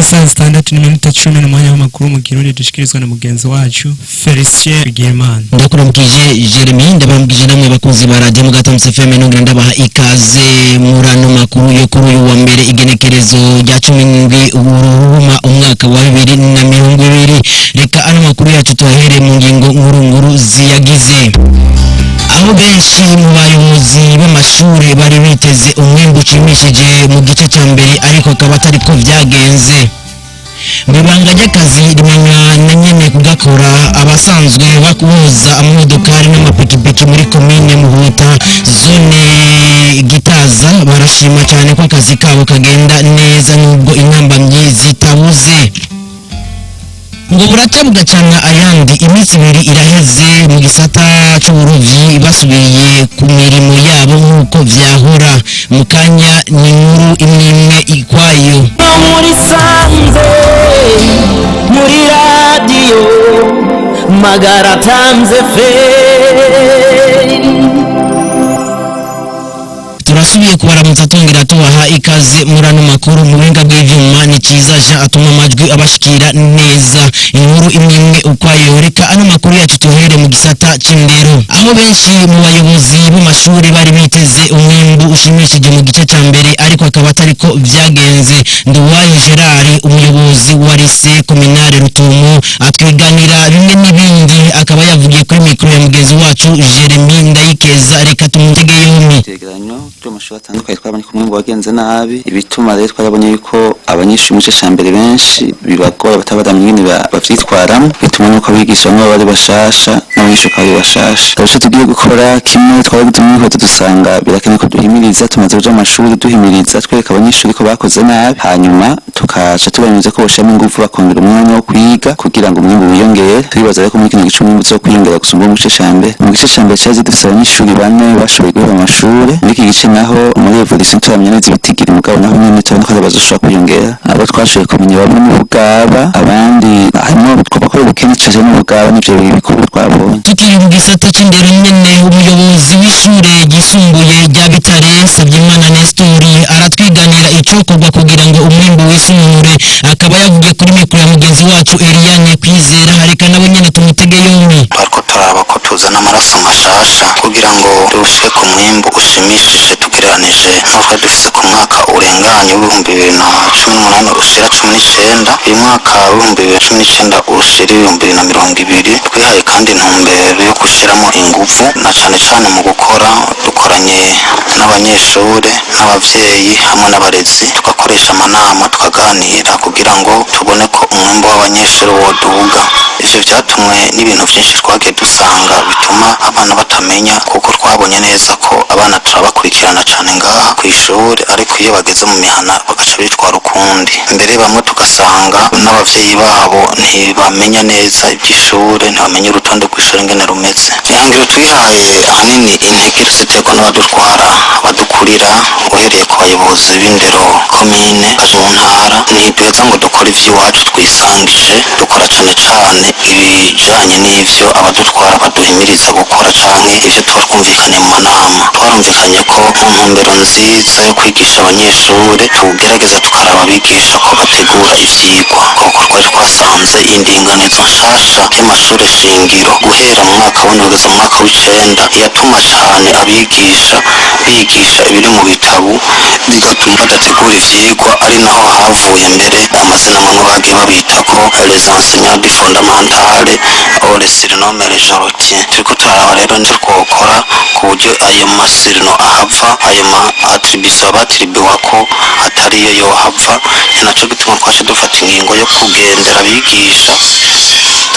Isaha 6:10 n'umwanya w'amakuru mu Kirundi dushikirizwa na mugenzi wacu Felicien Bigirimana. Ndakuramukije Jeremy, ndabaramukije namwe bakunzi ba Radio Mugatamse FM, nongera ndabaha ikaze muri ano makuru yo kuri uyu wa mbere, igenekerezo rya 17 Uruhuma umwaka wa 2020. Reka ano makuru yacu tuyahere mu ngingo nkuru nkuru ziyagize, aho benshi mu bayobozi b'amashuri bari biteze umwimbu ushimishije mu gice cya mbere, ariko akaba atari ko byagenze. Mu ibanga ry'akazi rimenywa na nyene kugakora, abasanzwe bakubuza amamodokari n'amapikipiki muri komine Muhuta, zone Gitaza, barashima cyane ko akazi kabo kagenda neza nubwo intambamyi zitabuze. Ngo buraca bugacana ayandi, iminsi 2 iraheze mu gisata c'uburovyi basubiye ku mirimo yabo nk'uko vyahora. Mu kanya ni inkuru imwe imwe ikwayo. Muri sanze, muri radiyo magara tanze fe. Turasubiye kubaramutsa, tongera tubaha ikaze muri ano makuru. Mu buhinga bw'ivyuma ni Ciza Jean atuma amajwi abashikira neza. Inkuru imwe imwe ukwayo. Reka ano makuru yacu tuhere mu gisata c'indero, aho benshi mu bayobozi b'amashuri bari biteze umwimbu ushimishije mu gice ca mbere, ariko akaba atariko vyagenze. Nduwayo Gerard, umuyobozi wa lycée communale Rutumo, atwiganira bimwe n'ibindi, akaba yavugiye kuri mikoro ya mugenzi wacu Jeremy Ndayikeza. Reka tumutege yombi. Ivyegeranyo by'amashuri atandukanye, twabonye ko umwimbu wagenze nabi. Ibituma rero, twarabonye yuko abanyeshuri mu gice ca mbere benshi bibagora, batabadamye ingene bavyitwaramwo, bituma nuko abigisha bamwe baba ari bashasha n'abanyeshuri bakaba ari bashasha. Rero ico tugiye gukora kimwe, twaragize umwihwezo, dusanga birakenewe ko duhimiriza. Tumaze kuja mu mashuri duhimiriza, twereka abanyeshuri ko bakoze nabi, hanyuma tukaca tubahimiriza ko boshiramo ingufu, bakongera umwanya wo kwiga kugira ngo umwimbu wiyongere. Turibaza rero ko muri kino gice umwimbu uzokwiyongera gusumba mu gice ca mbere. Mu gice ca mbere cari dufise abanyeshuri bane bashoboye guheba amashure. Muri iki gice naho, muri évolution, turamenya neza ibitigiri, mugabo naho nyene turabona ko bazoshobora kwiyongera. Abo twashoboye kumenya, bamwe n'ubugaba, abandi harimo twoba ko ubukene cane n'ubugaba, nivyo bikuru twabonye. Tukiri mu gisata c'indero nyene, umuyobozi w'ishure ryisumbuye rya Bitare, Sabyimana Nestori, aratwiganira icokorwa kugira ngo umwimbu wisununure, akaba yavugiye kuri mikoro ya mugenzi wacu Eliane Kwizera. Reka nawe nyene tumutege yombi. Twariko turaraba ko tuzana amaraso mashasha kugira ngo dushike ku mwimbu ushimishije tugereranije n'uko dufise ku mwaka urenganye w'2018 ushira 19. Uyu mwaka w'2019 ushira 2020, twihaye kandi intumbero yo gushiramo inguvu na cane cane mu gukora dukoranye n'abanyeshure n'abavyeyi hamwe n'abarezi, tugakoresha amanama, tukaganira kugira ngo tubone ko umwimbu w'abanyeshure woduga. Ivyo vyatumwe n'ibintu vyinshi twagiye dusanga bituma abana batamenya, kuko twabonye neza ko abana turabakurikirana cane ngaha kw'ishure, ariko iyo bageze mu mihana bagaca bitwara ukundi. Mbere bamwe tugasanga n'abavyeyi babo ntibamenya neza ivy'ishure, ntibamenya urutonde rw'ishure ingene rumeze. Ihangiro twihaye, ahanini intege tuziterwa n'abadutwara, badukurira, uhereye ku bayobozi b'indero komine mu ntara. Ntiduheza ngo dukore ivy'iwacu twisangije, dukora cane cane ibijanye n'ivyo abadutwara baduhimiriza gukora canke ivyo tuba twumvikanye mu manama. Twarumvikanye ko mu ntumbero nziza yo kwigisha abanyeshure, tugerageza tukaraba abigisha ko bategura ivyigwa, kuko twari twasanze indinganizo nshasha y'amashure shingiro guhera mu mwaka w'indwi kugeza mu mwaka w'icenda yatuma cane abigisha bigisha ibiri mu bitabo, bigatuma badategura ivyigwa, ari naho havuye mbere amazina amwe bagiye babita ko les enseignants du fondamental ou les surnoms les jarretiers. Turiko turaraba rero nico twokora ku buryo ayo ma surnoms ahava, ayo ma attribution batribuwa ko atariyo yohava. Ni naco gituma twaca dufata ingingo yo kugendera abigisha,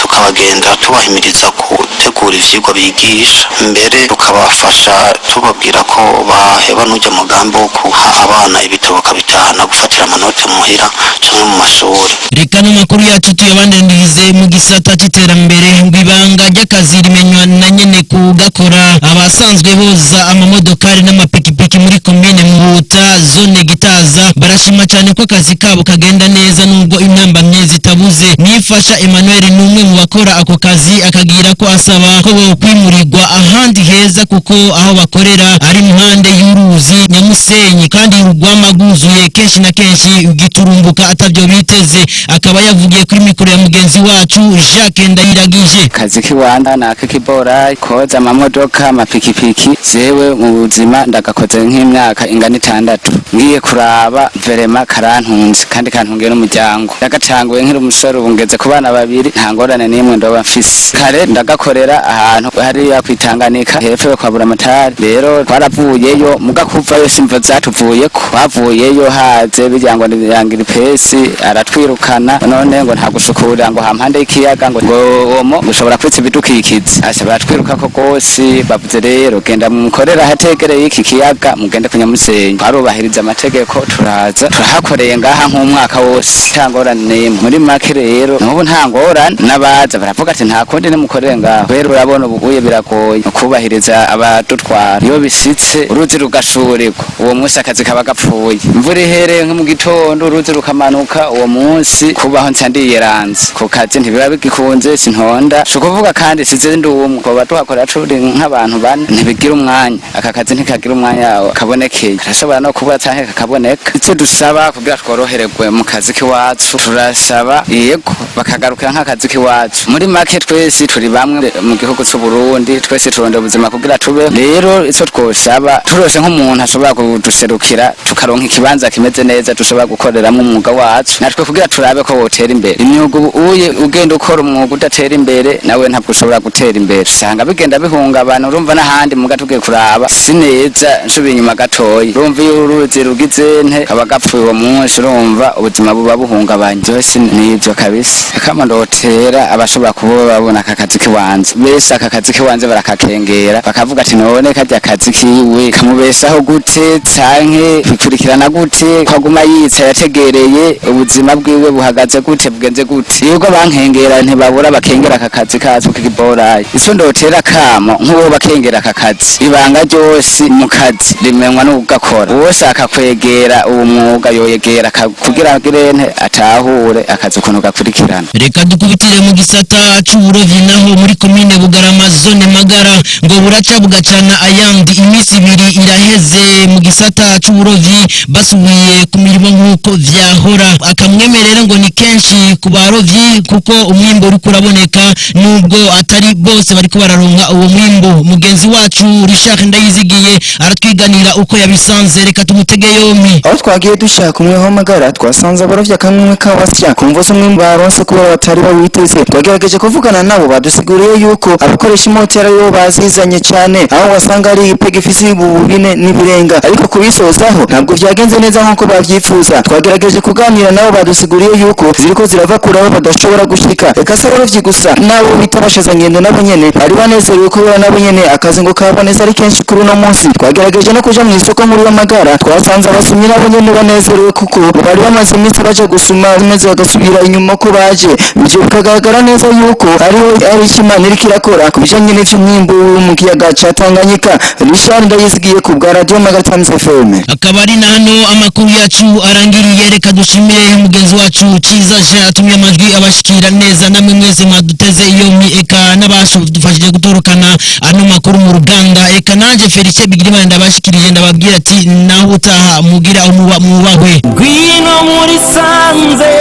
tukabagendera tubahimiriza gutegura ivyigwa bigisha, mbere tukabafasha tubabwira ko baheba n'urya mugambi wo kuha abana ibitabo bakabitahana gufatira amanota muhira canke mu mashuri. Reka n'amakuru yacu tuyabandanirize mu gisata c'iterambere. Ngo ibanga ry'akazi rimenywa na nyene kugakora, abasanzwe boza amamodokari n'amapikipiki muri komine Muhuta, zone Gitaza, barashima cyane ko akazi kabo kagenda neza nubwo intambamyi zitabuze. Nifasha Emmanuel ni umwe mu bakora ako kazi, akagira ko asaba Basaba ko bokwimurirwa ahandi heza, kuko aho bakorera ari impande y'uruzi Nyamusenyi, kandi rugwama rwuzuye kenshi na kenshi giturumbuka atavyo biteze. Akaba yavugiye kuri mikoro ya mugenzi wacu Jacques Ndayiragije. Kazi kiwanda nakikibora koza amamodoka, amapikipiki. Jewe mu buzima ndagakoze nk'imyaka ingana 6. Ngiye kuraba, vraiment karantunze kandi kantungiye n'umuryango. Ndagatanguye nkiri umusore, ubu ngeze ku bana babiri, nta ngorane n'imwe ndoba mfise. Kare ndagakorera ahantu hariya kwitanganika hepfo yo kwa Buramatari. Rero twaravuyeyo, muga kuvayo simva zatuvuyeko. Twavuyeyo haze birya ngo yangira ipesi, aratwirukana none ngo nta gusukura ngo hampande y'ikiyaga, ngo omo ushobora kwitsa ibidukikiza. Asa baratwiruka ko gose. Bavuze rero: "Genda mukorera hategereye iki kiyaga, mugende kunyamusenyi." Twarubahiriza amategeko, turaza turahakoreye ngaha nk'umwaka wose, nta ngorane n'imwe. Muri make rero n'ubu nta ngorane, n'abaza baravuga ati: "Nta kundi, nimukorere ngaho." Rero urabona ubu uye biragoye kubahiriza abadutwara. Iyo bisitse uruzi rugashurirwa, uwo munsi akazi kaba gapfuye. Imvura ihereye nko mu gitondo, uruzi rukamanuka, uwo munsi kubaho nca ndiyeranze ku kazi, ntibiba bigikunze, sintonda. Si ukuvuga kandi size ndi umwe, twoba tuhakorera turi nk'abantu bane. Ntibigira umwanya, aka kazi ntikagira umwanya kabonekeye, karashobora no kubura canke kakaboneka. Icyo dusaba kugira tworohererwe mu kazi k'iwacu, turasaba yego bakagarukira nk'akazi k'iwacu. Muri make twese turi bamwe mu gihugu c'u Burundi, twese turondera ubuzima kugira tube. Rero icyo twosaba, turose nk'umuntu ashobora kuduserukira, tukaronka ikibanza kimeze neza dushobora gukoreramwo umwuga wacu natwe, kugira turabe ko wotera imbere. Imyuga ubu uye ugenda ukora umwuga udatera imbere, nawe ntabwo ushobora gutera imbere, usanga bigenda bihungabana. Urumva n'ahandi muga tugiye kuraba si neza. Nsubiye inyuma gatoyi, urumva iyo uruzi rugize nte kaba gapfuye uwo munsi, urumva ubuzima buba buhungabanye byose. Nivyo kabisa. Akamo ndotera abashobora kuba babona aka kazi kiwanze, bese aka kazi kiwanze barakakengera, bakavuga ati: "None karya kazi kiwe kamubeshaho gute, canke bikurikirana gute, kaguma yitsa yategereye, ubuzima bwiwe buhagaze gute, bugenze gute?" Yego, bankengera ntibabura, bakengera aka kazi kacu k'ikiborayi. Ico ndotera kamo nk'uwo bakengera aka kazi, ibanga ryose mu kazi rimenywa n'ugakora. Uwoshaka kwegera uwo mwuga yoyegera kugira agirente atahure akazi ukuntu gakurikirana. Reka dukubitire mu gisata c'uburovyi naho muri komine Bugarama, zone Magara. Ngo buraca bugacana ayandi, iminsi 2 iraheze mu gisata c'uburovyi basubiye ku mirimo nk'uko vyahora. Akamwemerera ngo ni kenshi ku barovyi, kuko umwimbo uriko uraboneka, nubwo atari bose bariko bararonka uwo mwimbo. Mugenzi wacu Richard Ndayizigiye aratwiganira uko yabisanze, reka tumutege yompi. Aho twagiye dushaka umwe w'amagara, twasanze abarovyi akamwe kabasya ku mvo z'umwimbu baronse, kubera batari bawiteze. Twagerageje kuvugana nabo, badusiguriye yuko abakoresha imoteri yo bazizanye cyane, aho wasanga ari igipega ifise ibibubu 4 n'ibirenga, ariko kubisozaho ntabwo vyagenze neza nk'uko bavyifuza. Twagerageje kuganira nabo, badusiguriye yuko ziriko zirava kure aho badashobora gushika. Reka si abarovyi gusa, nabo bita abashazangendo nabo nyene bari banezerewe, kubera nabo nyene akazi ngo kabonetse ari kenshi kuri uno munsi. Twagerageje no kuja mu isoko nkuru y'Amagara, twasanze abasumyi nabo nyene banezerewe, kuko bari bamaze iminsi baje gusuma maze bagasubira inyuma ko baje. Ivyo bikagaragara neza yuko hariho ari icyo Imana iriko irakora ku bijanye n'ivy'umwimbu mu kiyaga ca Tanganyika. Richard Ndayizigiye ku bwa Radio Magara Times FM. Akaba ari na hano amakuru yacu arangiriye. Reka dushimire mugenzi wacu Ciza Jean atumye amajwi abashikira neza, namwe mwese mwaduteze yombi, eka n'abashudufashije gutorokana ano makuru mu ruganda. Eka nanje Felicien Bigirimana ndabashikirije, ndababwira ati naho utaha, mugira umuba mwubahwe. Ngwino muri sanze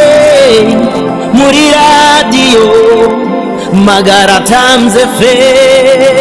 muri radiyo Magara Times FM.